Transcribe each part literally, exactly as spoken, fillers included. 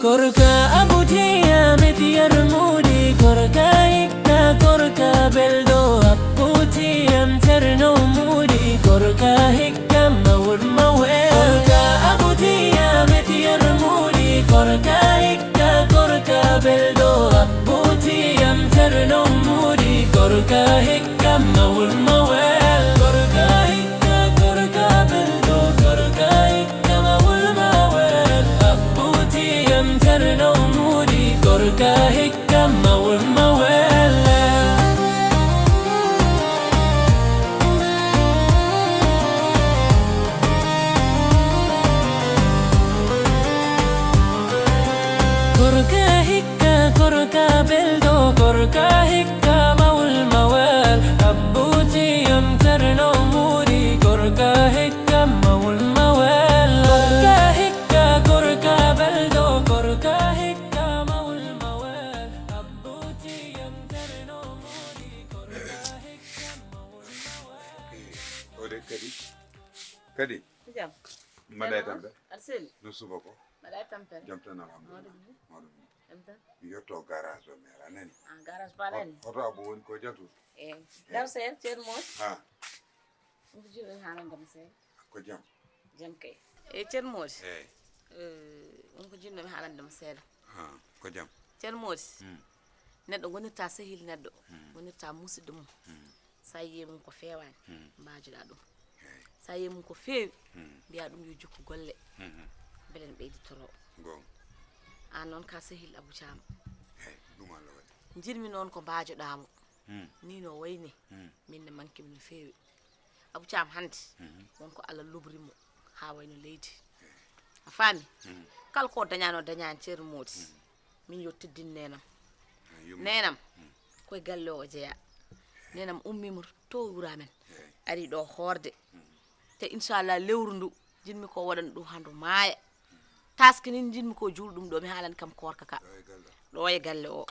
Gorka Abuti am e tiyar muuri, gorka hikka, gorka belɗo, Abuti am Cerno muuri, gorka hikka, mawɗo mawel. Gorka Abuti am e tiyar muuri, gorka hikka, gorka belɗo, Abuti am Cerno muuri, gorka hikka, mawɗo mawel. Gorka hikka, gorka belɗo, gorka hikka, mawɗo mawel. Abuti am Cerno muuri, gorka hikka, mawɗo mawel. Gorka hikka, gorka belɗo, gorka hikka, mawɗo mawel. Abuti am Cerno muuri, gorka hikka, mawɗo mawel. Gorka hikka, gorka belɗo, gorka hikka, mawɗo mawel. Abuti am Cerno muuri, gorka hikka, mawɗo mawel. Eh, o de kadi. Kadi. Jam. Mbaɗa e tampere? Aɗa selli? No subaka o? Mbaɗa e tampere? Jam tan, alhamdulillah. Mawɗum ni? Mawɗum ni. Jam tan? Mi yetto garage o, mi ara, a nani? Ah, garage ba nani? Hoto abbo woni ko jatu? Eh, dar seer, Ceerno Moodi. Ha. On ko jiɗɗo haalande ma seeɗa? Ko jam? Jam kay. Eh, Ceerno Moodi. Eh. Eh, on ko jiɗɗo mi haalande ma seeɗa? Ha, ko jam? Ceerno Moodi. Hmm. Neɗɗo gonirta sehil neɗɗo, hmm, gonirta musidɗo mum. Hmm. Sa yiye mum ko feewaani, hmm, mbaajoɗaa ɗum. Eey. Sa yiye mum ko feewi, hmm, mbiyaa ɗum yo jokku golle. Hmm. Mbele ne ɓeyditoroo. Goonga. Aan noon ka sehil Abou Thiam. Eey, ɗum Allah waɗi. Njiɗmi noon ko mbaajoɗaa mo. Hmm. Nii no wayi nii, hmm, min ne manki mi no feewi. Abou Thiam hannde, mhm, won ko Allah lobri mo haa wayno leydi. A faami? Mhm. Kala ko dañaano dañaani, Ceerno Moodi. Mhm. Min yo teddin neenam. Ah, yumma. Neenam, mhm, koye galle o jeyaa. Neenam ummiima to wuro amen. Eey. Ari ɗo hoorde. Mhm. Te inchallah lewru ndu, jiɗmi ko waɗan ɗum haa ndu maaya. Taski ni jiɗmi ko juul ɗum ɗo, mi haalani kam koorka ka. Ɗo e galle o. Ɗo e galle o.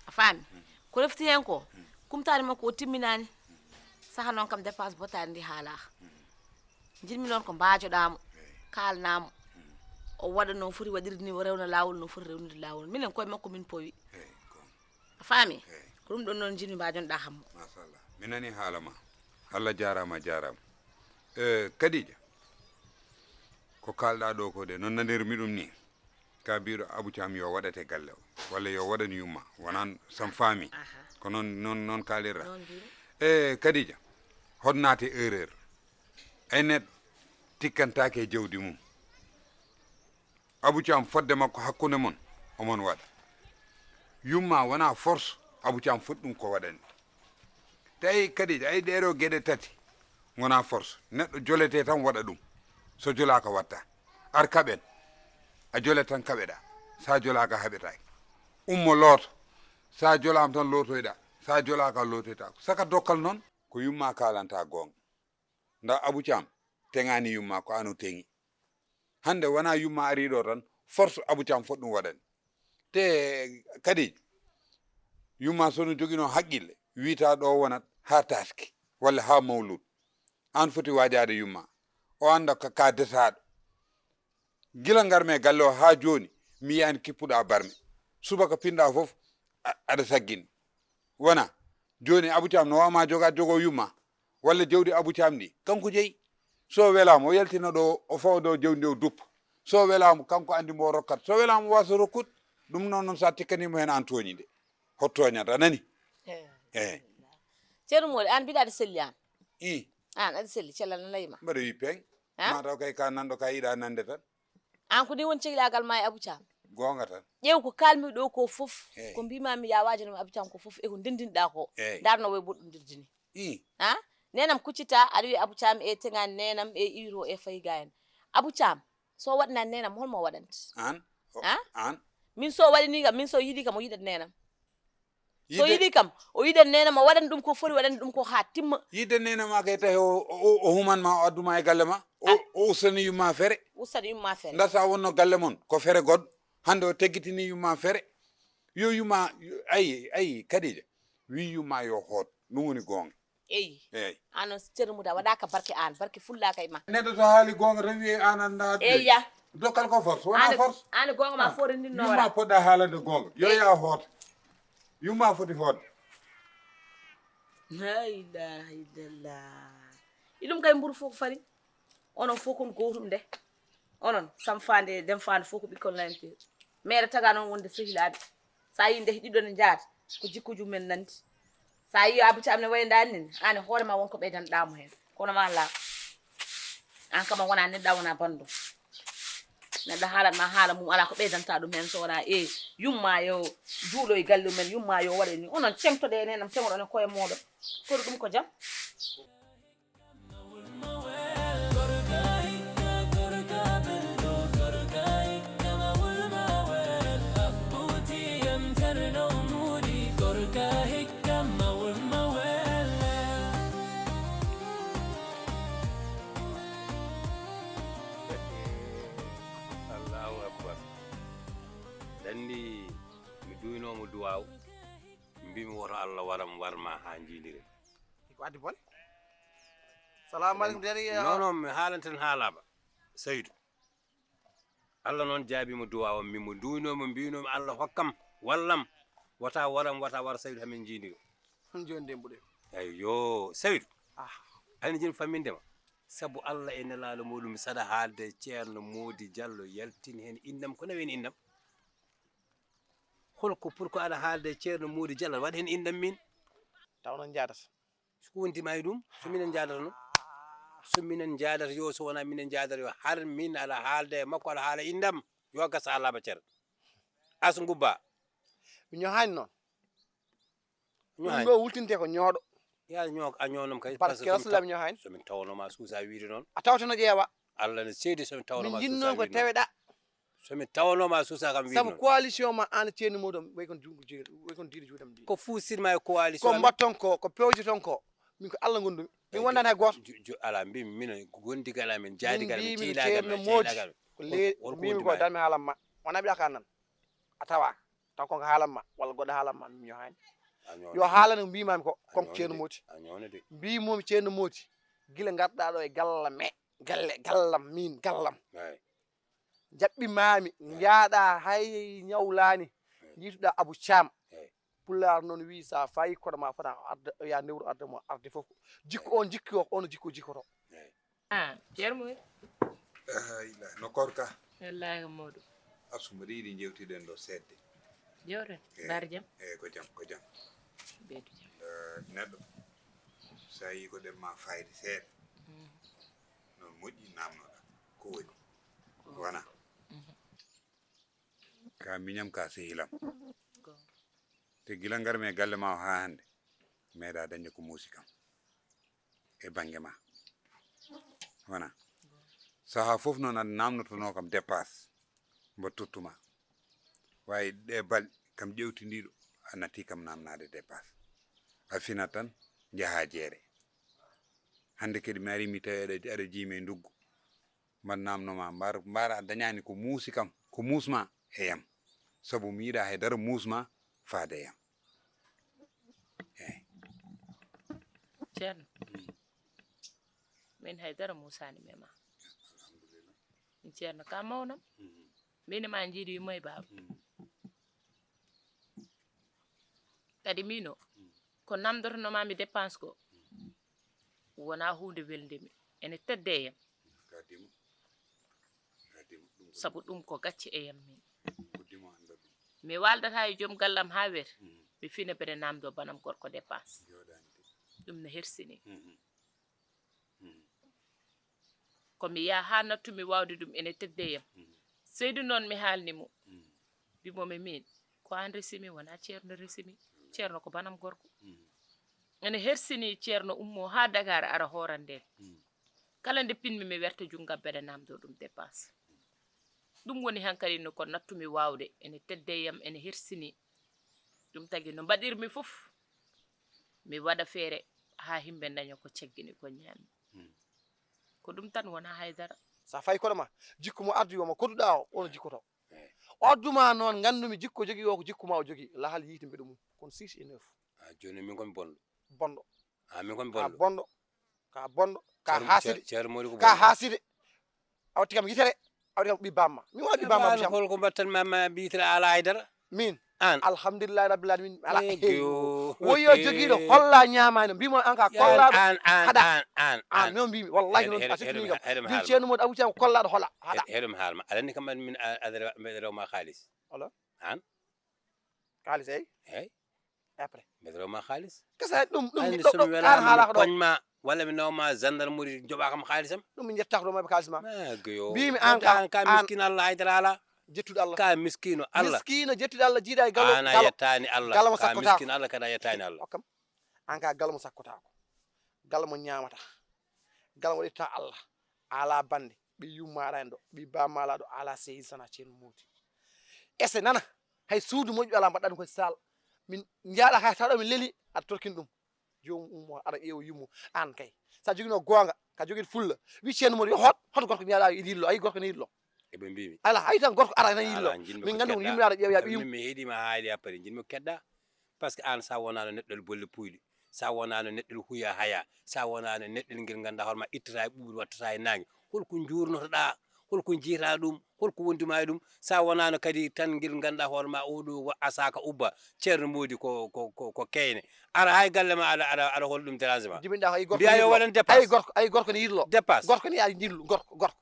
A faami? Mhm. Ko refti heen ko, mhm, kumtaani makko o timminaani. Saha noon kam dépense botaani ndi haalaa. Mhm. Njiɗmi noon ko mbaajoɗaa mo, eey, kaalnaa mo. Mhm. O waɗa no foti waɗirde ni, o rewna laawol no foti rewnude laawol. Minen koye makko min powi. Eey, ko. A faami? Eey. Ko ɗum ɗon noon njiɗmi mbaajoɗaa kam mo. Machallah. Mi nani haala ma. Allah jaaraama, jaaraama. Eh, Kadija, ko kaalɗaa ɗo ko de, noon nanirmi ɗum ni. Ka biiɗo Abou Thiam yo waɗate galle o, walla yo waɗan yumma, wonan sam faami. Aha. Ko noon, noon, noon kaalirɗaa. Noon mbiimi. Eh, Kadija, hoɗ naate erreur. Ay neɗɗo tikkantaake e jawdi mum. Abou Thiam fodde makko hakkunde mon, omon waɗa. Yumma wona force, Abou Thiam foti ɗum ko waɗani. Tawi kadi, ay ɗee ɗoo geɗe tati, wona force. Neɗɗo jolete tan waɗa ɗum. So jolaaka watta. Ar kaɓen. A jolet tan kaɓeɗaa. Sa jolaaka haɓetaake. Ummo looto. Sa jolaama tan lootoyɗaa. Sa jolaaka lootoytaako. Saka dokkal noon, ko yumma kaalanta goonga. Nda Abou Thiam, teŋaani yumma ko an o teŋi. Hannde wona yumma ari ɗo tan, force Abou Thiam foti ɗum waɗani. Te kadi, yumma so no jogino haqqille, wiyta ɗo wonat haa taski, walla haa mawlud. An foti waajaade yumma. O annda ka, ka desaaɗo. Gila ngarmi e galle o haa jooni, mi yiyaani kippuɗa barme. Subaka pinɗa fof, a-, aɗa saggini. Wona, jooni Abou Thiam no wama joga jogo yumma, walla jawdi Abou Thiam ndi, kanko jeyi. So welaama, o yaltina ɗo, o fawa ɗo jawdi ndi, o duppa. So welaama, kanko anndi mo o rokkat. So welaama, o wasa rokkut. Ɗum noon, noon sa tikkanimo heen, an tooñi de. Hotto tooñata, a nani? Eh. Eh. Ceerno Moodi, an mbiɗa aɗa selli an. I. An aɗa selli, cellal na layma. Mbaɗa wi peŋ. Ha? Ma taw kay ka nanɗo ka yiɗa nande tan. An ko ni woni cehlaagal ma e Abou Thiam? Goonga tan. Ƴeew ko kaalmi ɗo ko fof, eey, ko mbima mi ya waajanoma Abou Thiam ko fof, e ko ndenndinɗa ko. Eey. Ndarno way boɗɗondirde ni. I. Ha? Nenam kuccita, aɗa wiya Abou Thiam e teŋani nenam e iro e fayga en. Abou Thiam, so waɗna nenam, holmo waɗanta? An? O, ha? An? Min so waɗini kam, min so yiɗi kam, o yiɗat nenam. So yiɗi kam, o yiɗan nenam, o waɗan ɗum ko foti waɗan ɗum ko haa timma. Yiɗde nenam ma kay tawi o, o, o human ma, o adduma e galle ma, o, o ustani yumma fere. Ustani yumma fere. Ndarta wonno galle mon, ko fere goɗɗo. Hannde o teggitini yumma fere. Yo yumma, yo, ayi, ayi, Kadija. Wi yumma yo hoot. Ɗum woni goonga. Eyi. Eyi. An on, Ceerno Mouda, waɗaaka barke an, barke fullaaka e ma. Neɗɗo to haali goonga tan wiye an anndaa. Eyi ya. Dokkal ko force, wonaa force. An goonga ma fooɗi ndin no yumma wara. Poɗɗa haalande goonga. Yo ya hoota. Yumma foti hoota. La ilaha illallah. Iɗum kay mburu fof ko fari. Onon fof kon gootum nde. Onon, Sam Fande e Dem Fande fof ko ɓikkon Lantir. Meere taga noon wonde sehilaaɓe. So a yii nde ɗiɗo ne njaata, ko jikkuuji mumen nanndi. So a yii Abou Thiam ne waydaani nin, aan e hoore ma won ko ɓeydanɗaa mo heen. Kono ma laaɓ. Aan kam a wonaa neɗɗo, a wonaa banndo. Neɗɗo haalat ma haala mum, alaa ko ɓeydanta ɗum heen so wonaa e yumma yo juulo e galle mumen, yumma yo waɗe ni. Onon ceŋtoɗe en heen, am ceŋoɗon e koye mooɗon. Kono ɗum ko jam? Allahu akbar. Dandi mi duynoomo duwaaw, mbimi woto Allah waram warma haa njiidire. Ko addi bone. Salamu aleykum, Dadi. Non, non, mi haalanten haalaba. Saydu. Allah noon jaabiima duwaa o, min mo duwinooma, mbiinoomi Allah hokkam, wallam, wata waram, wata war Saydu hamin njiidiro. Jooni de mbuɗe. Eyyo, Saydu. Ah. Ani jin famminde ma. Sabu Allah e nelaaɗo muɗum, saɗa haalde Ceerno Moodi Jallo yaltin heen innam, ko nawi heen innam? Hol ko pour ko aɗa haalde Ceerno Moodi Jallo, waɗ heen innam min? Taw noon njaadata. Ko wonti ma e ɗum? So minen njaadata noon? So minen njaadata yo, so wonaa minen njaadata yo, har min aɗa haalda e makko, aɗa haala inndam, yo gasa alaaba cere. As ngubba. Mi ñohaani noon. Ɗum ɗo wultinte ko ñooɗo. Ya ñoo, a ñoonam kay. Parce que Rasulullah mi ñohaani. So min tawno ma suusa wiide noon. A tawtano ƴeewa. Allah ne seedi so min tawno ma suusa wiide noon. Min jinno ko taweɗa. So mi tawno ma suusa kam wiide noon. Sabu coalition ma an Ceerno Modou am, way kon juuɗe, way kon diiɗe juuɗe am diiɗe. Ko fuusirma e coalition. Ko mbatton ko, ko pewjoton ko. Min ko Allah gondumi. Min wondan hay gooto. Ala mbimi minen gondigal amen, jaadigal amen, tiilagal amen, ceelagal amen. Ko le mbimi ko dan mi haalan ma. Wona mbiɗa ka nan. A tawa. Taw ko haalan ma walla goɗɗo haalan ma mi ñohaani. Yo haalane ko mbimami ko, comme Ceerno Modi. Mbimomi Ceerno Modi. Gila ngarɗa ɗo e galla me. Galle, gallam min, gallam. Jaɓɓimaami, njaaɗa hay ñawlaani, njiituɗa Abou Thiam. Pulaar noon wii, so a fayi koɗo ma fota arde, ya newru arde mo, arde fof. Jikku on jikki o, ono jikku jikkoto. Ah, Ceerno Moy. Ah, ila, no korka? Wallahi ko mawɗum. Absu, mbaɗi yiɗi njewtiɗen ɗo seedde. Jewten, mbar jam. Eyi, ko jam, ko jam. Ɓeydu jam. Eh, neɗɗo, so a yii ko ɗen ma fayde seeɗa. Mm. Noon moƴƴi namnoɗa. Ko woni? Wona? Mhm. Ka miñam, ka sehilam. Goonga. Te gila ngarmi e galle ma o haa hannde, meeɗa dañde ko muusi kam e bannge ma. Wona? Goonga. Sahaa fof noon aɗa namnotonoo kam dépasse, mbo tottuma. Waawi ɗe balɗe kam ƴewtindiiɗo, a natti kam namnaade dépasse. A finat tan, njahaa jeere. Hannde kadi mi ari, mi tawi aɗa, aɗa jiimi e nduggu. Mbaɗ namno ma, mbar, mbar a dañaani ko muusi kam, ko muusma e yam. Sabu mi yiɗa hay dara muusma faade e yam. Eey. Ceerno. Mm. Min hay dara muusaani mi e ma. Alhamdulillah. Min Ceerno ka mawnam. Mm. Min e ma njiidi yumma e baaba. Mm. Kadi miin o, ko namdotonomaami dépense ko, wonaa huunde welnde mi. Ene tedde e yam. Sabu ɗum ko gacce e yam miin. Mi waaldataa e joom gallam haa weeta, mi fina mbeɗa namdoo banam gorko dépense. Ɗum ne hersini. Ko mi yaha haa nattumi waawde ɗum, ene tedde yam. Seydi noon mi haalni mo. Mbimo mi miin, ko aan resi mi, wonaa Ceerno resi mi. Ceerno ko banam gorko. Ene hersini Ceerno ummo haa Dakar ara hoorande en. Kala nde pinmi mi werta junngam mbeɗa namdoo ɗum dépense. Ɗum woni hankadi no ko nattumi waawde, ene tedde yam, ene hersini. Ɗum tagi no mbaɗirmi fof, mi waɗa feere haa yimɓe ndaña ko ceggini ko ñaami. Ko ɗum tan, wonaa hay dara. So a fayi koɗo ma, jikku mo ardi o mo koɗuɗaa o, ono jikkoto. O adduma noon, nganndumi jikko jogii o ko jikku ma o jogii. Lahal yiiti mbeɗa mum. Kono six et neuf. Ah, jooni min ko mi bonɗo. Bonɗo. Ah, min kon bonɗo. Ka bonɗo. Ka bonɗo. Ka Ceerno, haaside. Ceerno Mody ko bonɗo. Ka haaside. A watti kam yitere. A watti kam ɓi bamma. Mi wona ɓi bamma. Hol ko mbattan ma, ma ɓi yitere ala haydara? Min. An. Alhamdulillahi rabbil alamin. Ala. Woyo jogiiɗo holla ñaamaano. Mbimo an ka kollaaɗo. An, an, haɗa. An, an, an. An, non mbimi. Wallahi non a sifini kam. Min Ceerno Mody Abou Thiam kollaaɗo hola. Haɗa. Heɗum haalma. Aɗa anndi kam an min a- aɗa rewa- mbeɗa rewa ma haalis. Olo? An? Haalis, ey? Ey. Après. Mbeɗa rewa ma haalis. Kasa ɗum, ɗum, anndi ɗo, so mi ɗo, an welama haala mi ko ɗo. Poñma, walla mi nawma gendarmerie, joɓa kam haalisam. Ɗum mi ƴettako ɗo, maɓe haalis ma. Ma goyo. Mbimi an ka, an ka an miskino Allah, haydara ala. Jettuɗo Allah. Ka miskino Allah. Miskino jettuɗo Allah, jiiɗa e galo, an a galo. Yettani Allah. Galo mo ka sakkotako. Miskino Allah, kadi a yettani Allah. Okkam. An ka galo mo sakkotako. Galo mo ñamata. Galo mo waɗitta Allah. Ala bande. Ɓi yumma aɗa en ɗo. Ɓi bamma ala ɗo. Ala sehil sana Ceerno Mody. Ese nana. Hay suudu moƴƴo ala, mbaɗɗa ɗum koye sal. Min njaɗa hay taɗo min leli, aɗa torkin ɗum. Jomum ummo, ara ƴeewa yummo. An kay. Sa jogino goonga, ka jogin fulla. Wi Ceerno Mody, yo hot, hot gorko mi yaɗa yiɗi yillo. Ayi gorko ne yillo. Eɓe mbimi. Ala, ayi tan gorko ara ne yillo. Ala, jinmi min ko ngandu ko yimmi ara ƴeewa ɓi yum. Min mi heɗima haali après, jinmi ko keɗɗa. Parce que an sa wonano neɗɗo bolle puyɗi, sa wonano neɗɗo huya haya, sa wonano neɗɗo ngel ganda hoorema ittata e ɓuuɓri wattata e nangue. Holko jurnotoɗa? Holko jiita ɗum? Holko wonduma e ɗum? Sa wonano kadi tan ngel ganda hoorema oɗo wa asaka ubba, Ceerno Mody ko, ko, ko, ko keyne. Ara hay galle ma aɗa, aɗa, aɗa hol ɗum dérangement. Jibinɗa ko ay gorko. Mbiya yo waɗan dépasse. Ay gorko, ay gorko ne yillo. Dépasse. Gorko ne yaari jillu, gorko, gorko.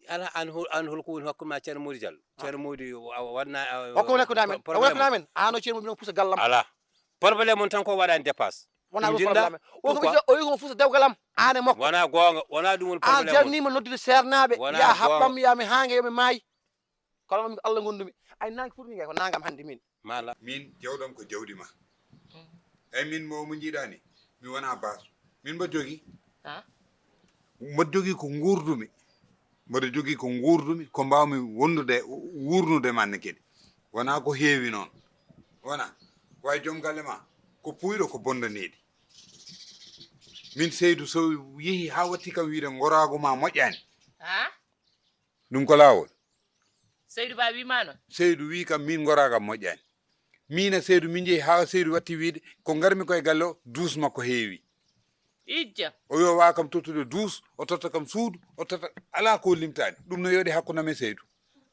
Ala an hol, an holko woni hakkunde ma Ceerno Mody Diallo? Ah. Ceerno Mody, a, a, waɗna, a, hokko woni hakkunde amen? Problème. Hokko woni hakkunde amen? Ano Ceerno Mody no fusa gallam. Ala. Problème on tan ko waɗani dépasse. Wona ɗum problème. O ko wiyata, o wi ko fusa dewgal am. An e makko. Wona goonga, wona ɗum woni problème on. An jarnima noddude seernaaɓe. Wona goonga. Ya haɓɓam, ya mi haange, yo mi maayi. Kono mi ko Allah ngondumi. Ay nange foti ni ko nangam hannde min. Mala. Min jawɗam ko jawdi ma. Ay min mo, mo jiiɗa ni. Mi wona baaso. Min mbo jogi. Ha? Mbo jogi ko ngurdumi. Mboɗo jogi ko ngurdumi, ko mbawmi wondude, wurnude manne kadi. Wona ko heewi noon. Wona. Way joom galle ma, ko puyɗo, ko bondaneedi. Min Seydou so yehi ha watti kam wiide ngoraagu ma moƴƴani. Ha? Ɗum ko laawol. Seydou Ba wiima noon? Seydou wi kam min ngoraagu am moƴƴani. Min e Seydou min jehi ha Seydou watti wiide ko ngarmi ko e galle o, duus makko heewi. Ijja. O wi o wawa kam tottude duus, o totta kam suudu, o totta, ala ko limtani. Ɗum no yooɗi hakkunde am e Seydou.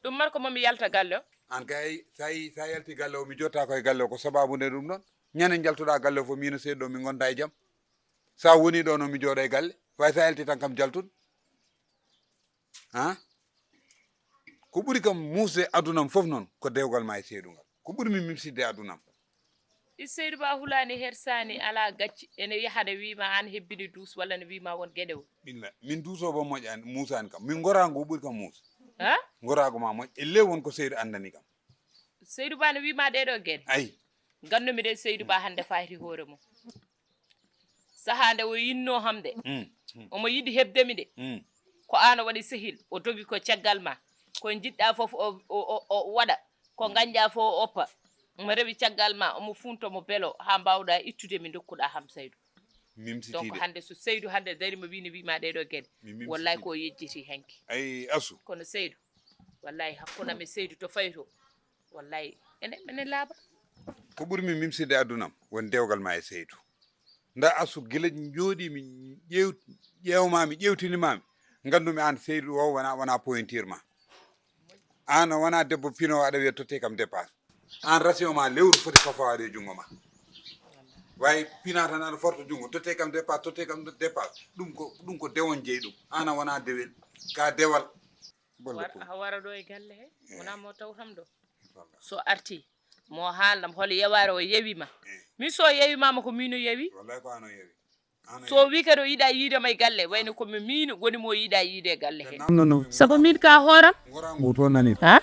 Ɗum mar ko momi yalta galle o? An kay, sa yi, sa yalti galle o, mi jotta ko e galle o, ko sababu nde ɗum ɗon. Ñande jaltuɗa galle o fof, min e Seydou ɗo, min gonda e jam. Sa woni ɗo noon, mi jooɗo e galle. Way sa yalti tan kam jaltun. Ha? Ko ɓuri kam muusde aduna am fof noon, ko dewgal ma e Seydou ngal. Ko ɓuri min mimside aduna am. I Seydou Ba hulaani, hersaani, alaa gacce. Ene yaha ne wiima aan hebbini duus walla ne wiima won geɗe o. Ɓilla, min duus o ba moƴƴaani, muusaani kam. Min ngoraagu ɓuri kam muus. Ha? Ngoraagu ma moƴƴ. E lew won ko Seydou anndani kam. Seydou Ba ne wiima ɗee ɗoo geɗe. Ay. Nganndu-mi de Seydou Ba hannde fayti hoore mum. Sahaa nde o yinnoo ham de, mm, mm, omo yiɗi heɓde mi de. Mm. Ko aan o waɗi sehil, o dogi ko caggal ma. Ko njiɗɗa fof o, o, o, o waɗa. Ko ngañɗa fof o oppa. Omo rewi caggal ma, omo funto mo belo haa mbaawɗa ittude mi ndokkuɗa ham Seydou. Donc hannde so Seydou hannde darima wiini wiima ɗee ɗoo geɗe. Wallahi ko o yejjiti hanki. Ay, Asu. Kono Seydou, wallahi hakkunde am e Seydou to fayi to. Wallahi, enen, menen laaɓa. Ko ɓuri mi mimside aduna am, woni dewgal ma e Seydou. Nda Asu, gila jooɗi mi ƴeew-, ƴeewmami, ƴeewtinimami, ngandumi aan Seydou o wona, wona pointure ma. Aan a wona debbo pinowo aɗa wiya totte kam dépasse. Aan ration ma lewru foti fafaade e junngo ma. Way pina tan aɗa forta junngo, totte kam dépasse, totte kam dépasse. Ɗum ko, ɗum ko dewon jeyi ɗum. Aan a wona dewel, ka dewal. Bolle pul. Wara ɗo e galle he, eh, wona mo tawtam ɗo. Inchallah. So arti, mo haalnam hol yewaare o yewima. Eh. Min so yewimama ko min o yewi. Wallahi ko an o yewi. An o yewi. So wi kadi o yiɗa yiide ma e galle, wayno ko mi min woni mo yiɗa yiide e galle he. Sabu min ka hooram. Ngora ngu to nani. Ha?